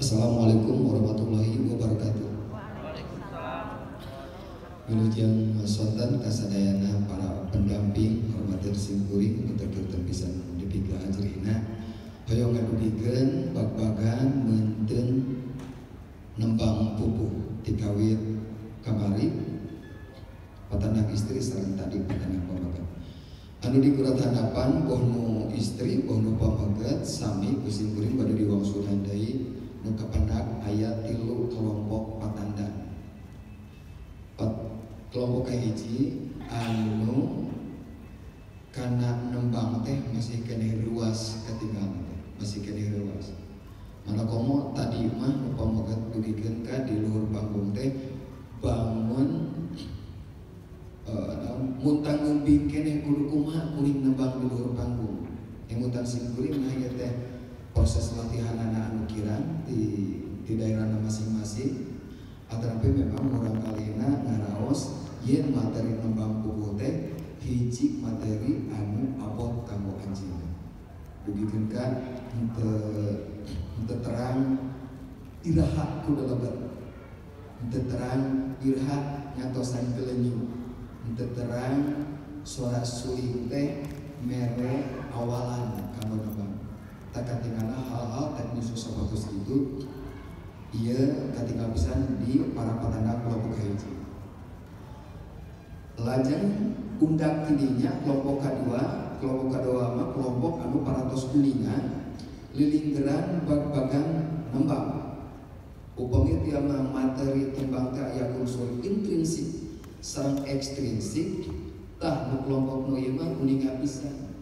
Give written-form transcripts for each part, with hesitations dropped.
Assalamualaikum warahmatullahi wabarakatuh. Waalaikumsalam. Wilujeng sonten kasadayana para pendamping hormatir simkuring muter-muter pisan dipika ajrina. Hoyong ngadugikeun bag-bagan meunteun nembang pupuh tikawit kamari patandang istri sareng tadi patandang pameget. Anu dikurat hanapan boh nu istri boh nu pameget sami ku simkuring bade diwangsulan deui nu kapendak aya 3 kelompok patandang. Kelompok kahiji anu kana nembang teh masih keneh ruas katinggalan teh masih keneh ruas. Mana komo tadi mah nu pameget dugikeun ka di luhur panggung teh bangun muntang ngeumbing keneh kudu kumaha kuring nembang di luhur panggung. Emutan sim kuring nah ieu teh proses latihanana anu kirang di daerahna masing-masing. Atanapi memang murang kalina ngaraos yen materi nembang pupuh teh hiji materi anu abot kanggo anjeunna. Dugikeun ka henteu terang iraha kudu lebet. Henteu terang iraha ngatosan kelenyu. Henteu terang suara suling teh mere awalan kanggo nembang. Tak katinggalna hal-hal teknis sapertos itu ieu katinggal pisan di para patandang kelompok hiji. Lajeng undak tidinya kelompok kadua, kelompok kadua mah kelompok anu parantos kuningan lilinggeran bag-bagan nembang. Upami tiama materi tembang teh aya unsur intrinsik sareng ekstrinsik, tah nu kelompok nu ieu mah kuningan pisan.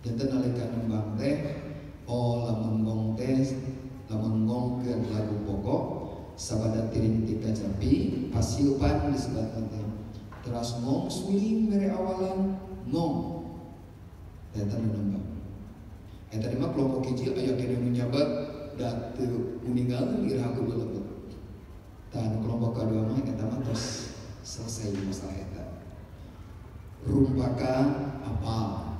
Janten nalika nembang teh oh lamun ngong teh lamun ngongkeun lagu pokok sabada tiring ti kacapi pasiupan disebutna teh teras ngong suling mere awalan ngong eta nu nembang. Eta mah kelompok hiji aya keneh nu nyabat da teu uninggal iraha kudu lebet. Tah nu kelompok kadua mah eta mah tos selesai masalah eta. Rumpaka apal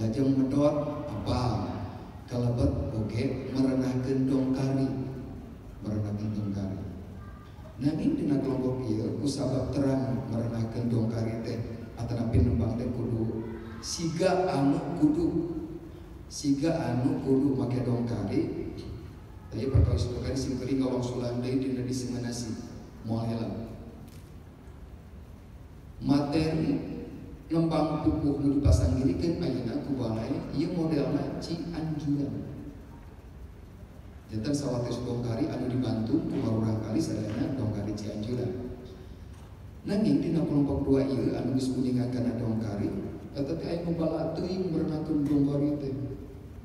lajeng medot apal kalebet oge merenahkeun dongkari, merenahkeun dongkari. Nanging dina kelompok ieu kusabab terang merenahkeun dongkari teh atanapi nembang teh kudu siga anu kudu siga anu kudu make dongkari. Tadi perkawis dongkari sim kuring ngawangsulan deui dina diseminasi moal heula. Materi nembang pupuh nu dipasanggirikeun ayeuna ku balai ieu modelna Cianjuran. Janten sawates dongkari anu dibantu ku barurang kali sadayana dongkari Cianjuran. Nanging dina kelompok 2 ieu anu geus kuningan kana dongkari eta teh aya nu bala teuing merenahkeun dongkari teh.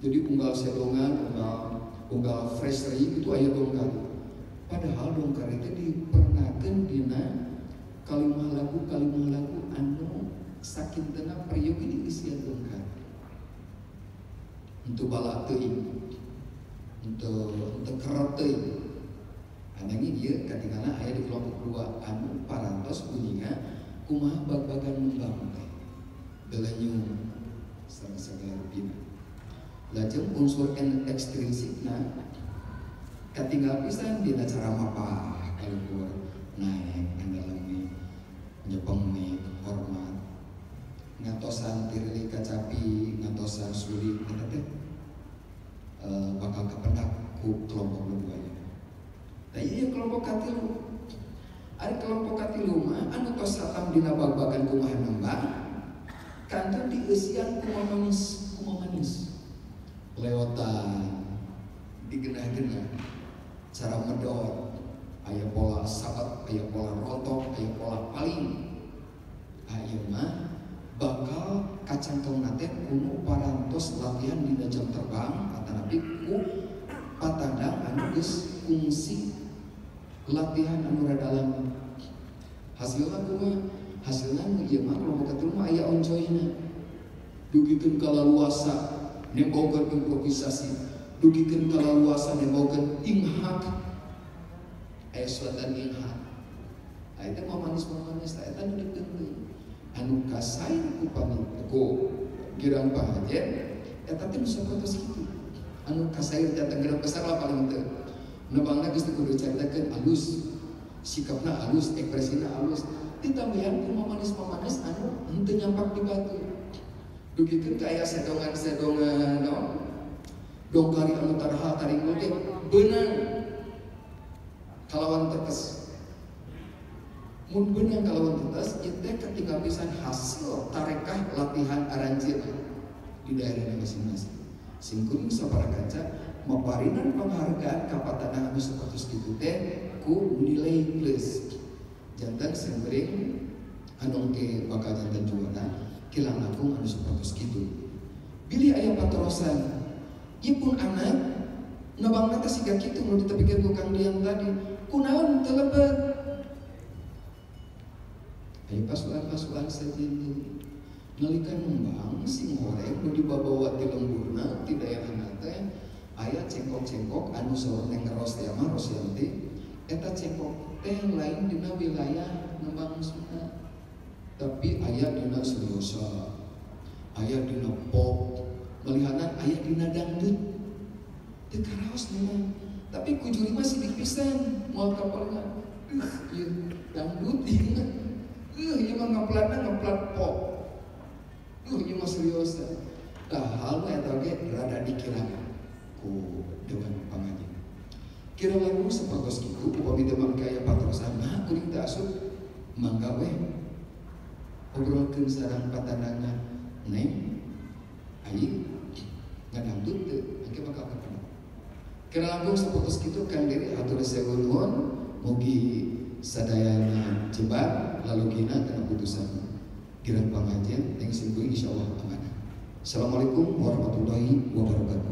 Jadi unggal sedongan, unggal fresh itu aya dongkari. Padahal dongkari teh dipernakeun dina kalimah lagu anu sakintena peryogi diisian dongkari. Untuk bala teuing, untuk kerep teuing. Ananging ieu katingalna aya di kelompok 2 anu parantos kuninga kumaha bag-bagan nembang teh. Belenyu sareng sagala rupina. Lajeng unsur ekstrinsikna katinggal pisan dina cara mapah kaluhur naek andalemi nyepeng mik hormat ngatosan tirili kacapi ngatosan suling eta teh bakal kapendak ku kelompok dua ieu. Nah ieu kelompok katilu. Ari kelompok katilu mah anu tos satam dina bag-bagan kumaha nembang kantun dieusian kumaha manis leotan digenah-genah cara medot aya pola sabat aya pola rontok aya pola paling ieu mah bakal kacangkongna teh kuno parantos latihan dina jam terbang atanapi ku patandang anu geus kungsi latihan anu rada lami. Hasilna kumaha? Hasilna nu ieu mah kelompok katilu mah aya onjoyna dugikeun kalaluasa nembokeun improvisasi, dugikeun kalaluasa nembokeun inghak aya suatan inghak. Eta mah manis-manis tah eta nu diteungkeun. Anu kasain ku pamit ku girang pahajen eta teh nu sapertos kitu. Anu kasair datang genep besar lah paling teu. Nembangna geus teu kudu caritakeun alus. Sikapna alus, ekspresina alus. Ditambahan ku mamanis-mamanis anu henteu nyampak di batu. Dugikeun ka aya sedongan-sedongan naon? Dongkari anu tarha taringgul ge beunang kalawan tetes. Mun beunang kalawan tetes ieu teh katinggal pisan hasil tarekah latihan aranjeunna di daerah masing-masing. Singkuring sapara kanca maparinan penghargaan ka patanang anu sapertos kitu teh ku nilai plus. Janten singkuring anu engke bakal janten juara kilang langkung anu sapertos kitu. Bilih aya patarosan ieu pun anak nabangna teh siga kitu nu ditepikeun ku Kang Dian tadi. Kunaon teu lebet? Aya pasukan-pasukan sejenis nalika nembang sing horeng nu dibabawa ti lemburna ti daerahna teh aya cengkok-cengkok anu saur neng Ros teh mah Rosyanti eta cengkok teh lain dina wilayah nembang Sunda tapi aya dina seriosa aya dina pop melihanan aya dina dangdut teu karaos memang tapi ku juri mah sidik pisan moal kapalingan ieu dangdut ieu ieu mah ngeplatna ngeplat pop ieu mah seriosa tah hal eta ge rada dikirangan ku dewan pangaji kira lagu sapertos kitu upami teu mangke aya patarosan mah kuring teu asup mangga weh obrolkeun sareng patanangna neng aing ngadangdut teu engke bakal kapan kira langkung sapertos kitu Kang Deri hatur sewu nuhun mugi sadayana jebar lalugina kana putusan kirang pangajian teng simpuing insyaallah amanah. Assalamualaikum warahmatullahi wabarakatuh.